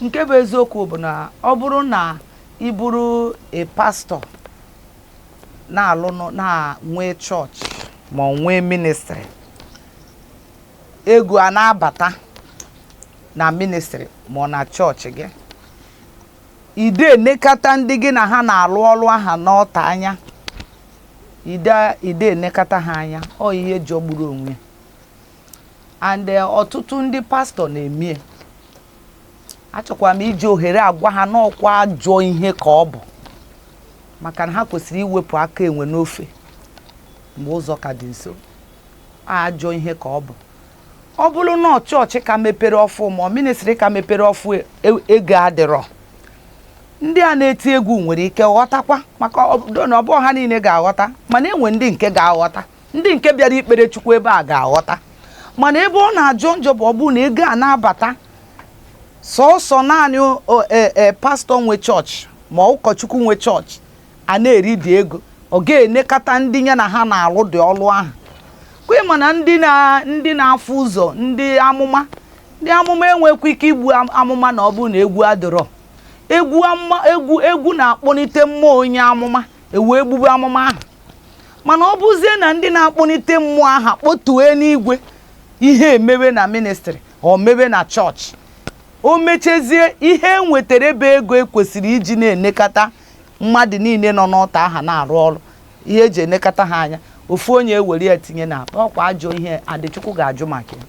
Nke bụ eziokwu bụ na ọ bụrụ na ị bụrụ a pastor na-alụ na-nwee chọọchị ma ọ nwee ministry, ego a na-abata na ministry ma ọ na chọọchị gị, ide enekata ndị gị na ha na-alụ ọrụ aha n'ọta anya, ide enekata ha anya, ọ ihe jọgburu onwe. And ọtụtụ ndị pastọ na-emie. Achọkwara m iji ohere agwa ha n'ọkwa ajọ ihe ka ọ bụ, maka na ha kwesịrị iwepụ aka enwe n'ofe mgbe ụzọ ka dị nso. Ajọ ihe ka ọ bụ. Ọ bụrụ na chọọchị ka mepere ọfụ ma ọ ministry ka mepere ọfụ, ego adịrọ, ndị a na-eti egwu nwere ike ghọtakwa, maka na ọ bụghị ha niile ga-aghọta, mana enwe ndị nke ga-aghọta, ndị nke bịara ikpere Chukwu ebe a ga-aghọta. Mana ebe ọ na-ajọ njọ bụ ọ bụrụ na ego a na-abata, sọọsọ naanị pastọ nwe chọọchị ma ụkọchukwu nwe chọọchị a na-eri dị ego, ọ ga-enekọta ndị ya na ha na-alụ dị ọlụ ahụ kwe. Mana ndị na-afụ ụzọ, ndị amụma, ndị amụma enwekwa ike igbu amụma na ọ bụrụ na egwu adịrọ. Egwu amụma, egwu na-akpọlite mmụọ onye amụma, ewee gbube amụma ahụ. Mana ọ bụzie na ndị na-akpọlite mmụọ ahụ kpọtue n'igwe, ihe emewe na ministry, ọ mewe na chọọchị, o mechezie, ihe e nwetara ebe ego ekwesịrị iji na-enekọta mmadụ niile nọ n'ọta aha na-arụ ọrụ, ihe eji enekọta ha anya, ofu onye ewere ya tinye n'akpa, ọkwa ajọ ihe. Adịchukwu ga-ajụ maka ya.